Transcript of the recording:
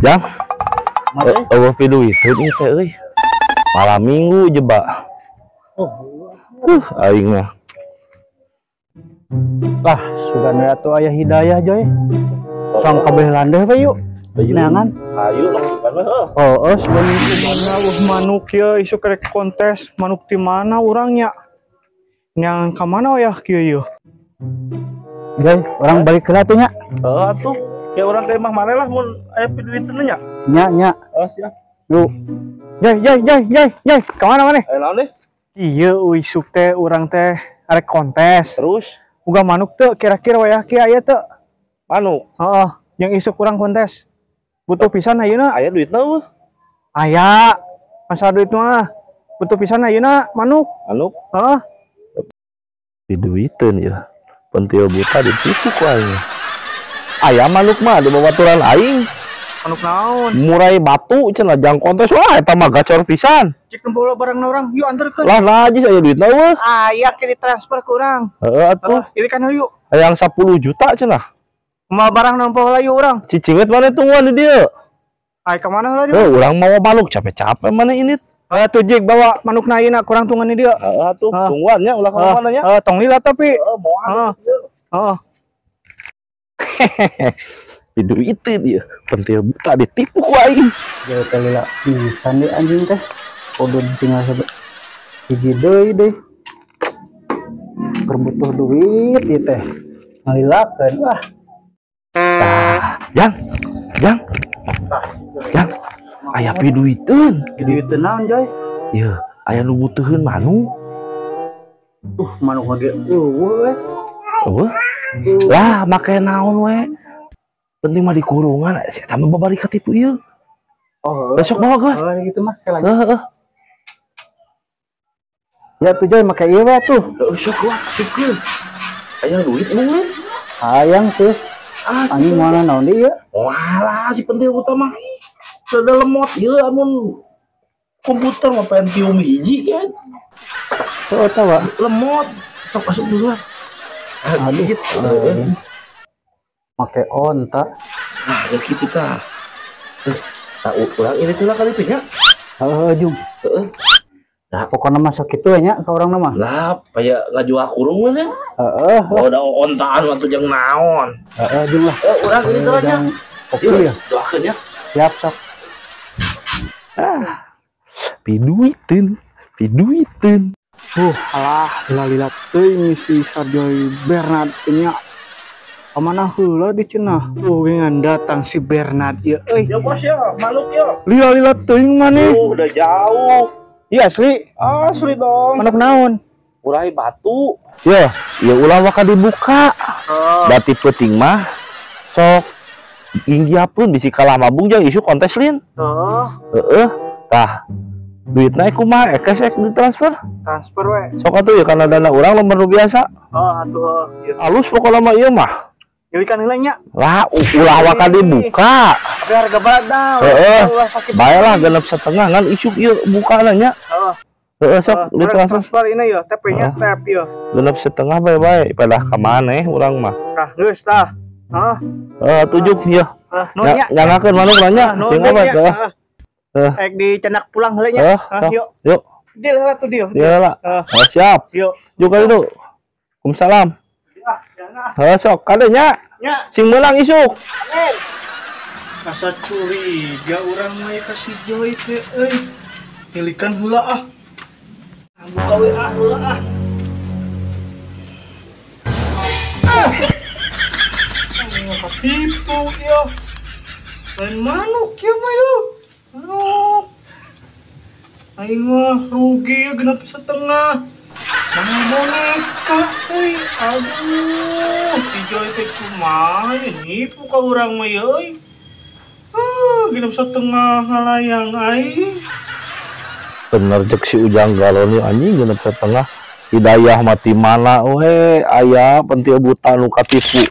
Jang. Eueuh piduiteun ieu teh euy. Malam Minggu jebak. Aing mah. Lah, sugan we atuh aya hidayah Joy. Tong kabeh landeuh we yuk. Neangan. Ayo lah sugan we heuh. Oh, sugan eueuh manuk ieu isuk rek kontes, manuk ti mana urang nya? Neangan ka mana ya kieu ieu? Joy, urang balik heula atuh nya. Heuh atuh. Ya urang ka imah maneh lah mun aya piduiteun nya. Nya nya. Oh, siap. Yuk. Joy, Joy, Joy, Joy, Joy, ka mana maneh? Ayo naon deh? Ieu isuk teh urang teh arek kontes. Terus boga manuk teu kira-kira wayah kieu aya teu? Manuk. Heeh, yang isuk urang kontes. Butuh pisan ayeuna. Aya duitna eueuh? Aya. Masalah duit mah. Butuh pisan ayeuna manuk. Manuk? Heeh. Diduiteun ieu. Pentil buta ditipu ku aing. Aya manuk mah di babaturan aing. Manuk naon? Murai batu cenah jang kontes wah eta mah gacor pisan. Cik nempo barang urang, yuk anterkeun. Lah najis aya duitna eueuh. Aya ke ditransfer ke urang. Heeh atuh. Ini kan yuk. Hayang 10 juta cenah. Mau barang nempo heula yuk urang. Cicinget maneh tungguan di dieu. Ai ka mana heula dieu? Heuh, urang mawa manuk capek-capek maneh ini. Heuh atuh jik bawa manukna ayeuna kurang tungguan di dieu. Heeh atuh, tungguan nya ulah ka mana nya. Heeh, tong lila tapi. Heeh, moal. Heeh. Diduitin dia, pentil buta ditipu ku aing. Jauh kali lah pisan deh anjing teh. Odon tinggal hiji deui deh. Keur butuh duit ieu teh. Ngalilakeun wah. Tah, Jang. Jang. Jang. Aya piduiteun. Piduiteun naon, Joy? Ieu, aya nu butuheun manuk. Manuk ge eueuh we. Eueuh. Lah, make naon we? Penting mah di kurungan, si eta mah babari katipu ieu. Oh, besok bawa geus. Oh, gitu mah lagi. Heeh. Ya tuh Joy make ieu we tuh. Heeh, sok lah, asupkeun. Hayang duit emang lain? Hayang sih. Anjing mana naon deui ieu? Walah, si penting utama. Sudah lemot ieu amun komputer mah Pentium hiji kan. Heeh, tawa. Lemot. Sok asup duluan. Aduh, gitu. Make onta. Nah, geus kitu tah. Terus tah urang ini teh lah kali teh nya. Heeh, jung. Heeh. Nah, pokona mah sok kitu nya ka urang mah. Lah, aya ngajual kurung we nya. Heeh. Oh, da ontaan mah tuh jeung naon. Heeh, jung lah. Heeh, urang ini teh nya. Oke ya. Doakeun nya. Siap, sok. Ah. Piduiteun, piduiteun. Alah, lila-lila teuing si Sarjoy Bernard nya. Kamana heula di cenah? Ngan datang si Bernard ieu euy. Ya bos ya, manuk ya. Lila-lila teuing maneh. Udah jauh. Iya asli. Asli dong. Manuk naon? Murai batu. Ya, ya ulah waka dibuka. Oh. Berarti peuting mah sok inggiapun bisi kalah mabung jeung isu kontes lin. Heeh. Heeh. Tah, duitna kumaha cash ek ditransfer? Transfer we. Sok atuh ya kana dana urang lembar nu biasa. Oh, atuh. Alus pokona mah ieu mah. Ilikan heula nya. Lah, ulah waka dibuka. Tapi harga badan. Heeh. Bae lah 6,5 ngan isuk ieu bukana nya. Heeh. Heeh, sok ditransfer ini ya, TP-nya tap ieu. 6,5 bae-bae pada ka maneh urang mah. Tah, geus tah. Heeh. Heeh, tujuk ieu. Heeh, nuhun nya. Nyangakeun manuk lah nya, sing obat heeh. Heeh. Ek dicenak pulang heula nya. Heeh, yuk. Yuk. Deal heula tuh deal. Deal heula. Heeh. Siap. Yuk. Yuk ka ditu. Waalaikumsalam. Heeh, sok kade nya. Nya. Sing meunang isuk. Amin. Asa curiga urang mah ka si Joy teh euy. Milikan heula ah. Buka WA heula ah. Ketipu ieu. Lain manuk ieu mah ieu. Manuk. Aing mah rugi ya 6,5. Mana boneka euy. Aduh, si Joy teh kumaha nipu ka urang mah euy. 6,5 ngalayang aing. Bener cek si Ujang Galon anjing 6,5. Hidayah mati mana we aya pentil buta nu katipu.